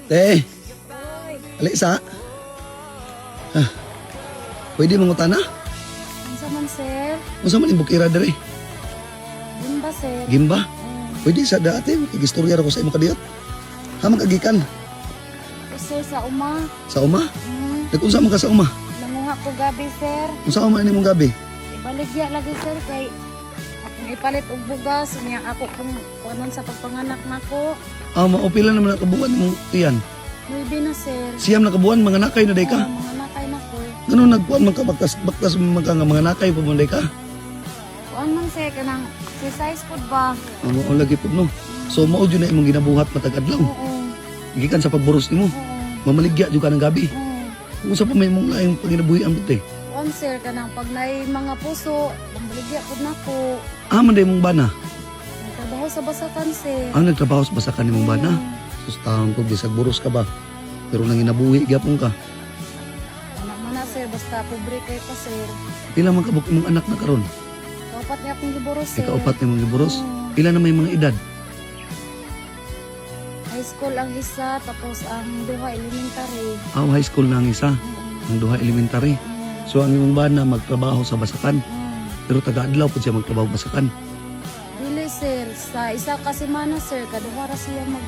Te, alisa. Ah, pwede mangutana? Unsa man, sir? Unsa man imong bukira diri? Yun ba, sir? Gimba? Pwede sa dati, makigistorya ra ko sa imong kadiyot. Ha, makagikan O, sir, sa uma. sa uma? Nag-unsa man ka sa uma? Nanguha ko gabi, sir. Unsa uma nimong gabi? Ibaligya lagi, sir, kay akong ipalit og bugas niya ako kung kuanon sa pagpanganak nako. Ah, mao pila naman nakabuan imong tiyan. 9 na, sir. 9 na kabuan mga nakay na day ka. Oo, mga nakay nako. Ngano nagkuan man ka baktas baktas man ka nga mga nakay pa man day ka? Kuan man, sir, kanang exercise pud ba? Ah, mao lagi pud no. So mao jud na imong ginabuhat matag adlaw. Oo. Gikan sa pagburos nimo. Oo. Mamaligya jud ka ng gabi. Oo. Unsa pa may imong laing panginabuhi ang te? Kuan, sir, kanang pag naay mga puso, pambaligya pud nako. Ah, man day imong bana. Nagtrabaho sa basakan, sir. Ah, nagtrabaho sa basakan nimong bana. Mm. Sus taon ko bisag buros ka ba? Pero nanginabuhi gyapon ka. Ana man na, sir, basta pobre kay pa, sir. Pila man kabuk imong anak na karon? Kaupat niya akong giburos, sir. Ikaupat nimong giburos. Oo. Pila na may mga edad? High school ang isa, tapos ang duha elementary. Ah, high school na ang isa, Mm. ang duha elementary. So ang imong bana magtrabaho sa basakan, pero taga-adlaw pud siya magtrabaho basakan. Dili, sir, sa isa ka semana, sir, kaduha ra siya mag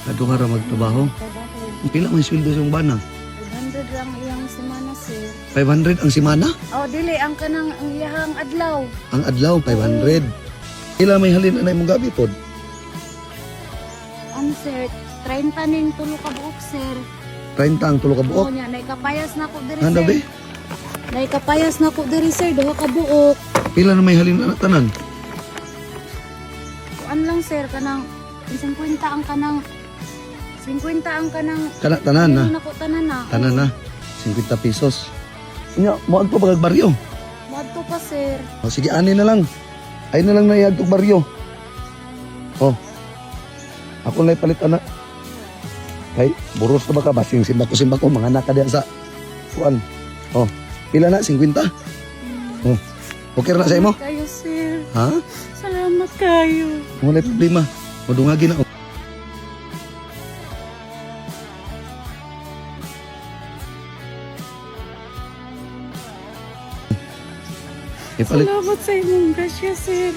Kaduha ra magtrabaho. trabaho. Pila may sweldo sa imong bana? 500 lang iyang semana, sir. 500 ang semana? Oh, dili ang kanang ang iyahang adlaw. Ang adlaw 500. Pila may halin na imong gabi pod? Ano, sir, 30 ning tulo ka buok, sir. 30 ang tulo ka buok. Oo niya, naikapayas na ko diri, Handa sir. be? Naikapayas na ko diri, sir, duha ka buok. Pila na may halin na tanan? Kuan lang, sir, kanang 50 ang kanang 50 ang kanang Kana tanan na. Meron ako tanan na. Tanan na. 50 pesos. Nya, moadto pa kag baryo. Moadto pa, sir. O sige, ani na lang. Ay na lang na iadtog baryo. Oh. Ako na ipalit ana. Kay buros na ba ka basing simbako-simbako mga anak ka diyan sa kuan. Oh, pila na 50? Oh. Okay ra na sa imo? Salamat kayo, sir. Ha? Salamat kayo. Wala problema. Madungagi na. Oh. Ipalit. Salamat sa imong grasya, sir.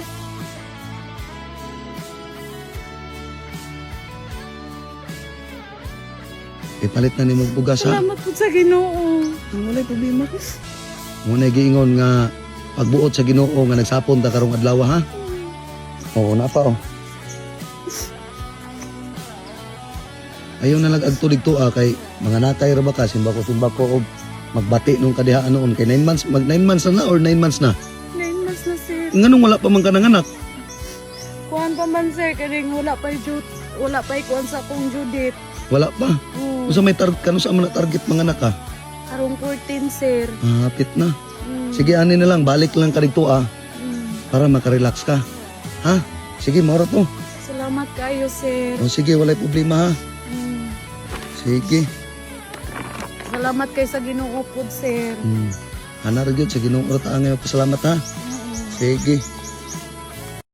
Ipalit na nimo bugas ha. Salamat po sa Ginoo. Wala problema. Muna giingon nga pagbuot sa Ginoo nga nagsapon ta karong adlaw ha. Oo na pa oh. Ayaw na lang agto didto ah, kay mga nakay ra ba ka simbako-simbako og magbati nung kadihaan noon kay 9 months mag 9 months na na or 9 months na. 9 months na, sir. Nganong wala pa man ka nanganak? Kuan pa man, sir, kaning wala pa jut, wala pa kuan sa akong Judith. Wala pa. Oo. Usa may target kanu sa man na target mga anak ka? Karong 14, sir. Ah, hapit na. Sige ani na lang balik lang ka didto ah para makarelax ka. Ha? Sige, maura to. Salamat kayo, sir. O sige, walay problema ha. Sige. Salamat kay sa Ginoo pod, sir. Ana ra gyud sa Ginoo ra ta ang pasalamat ha. Sige.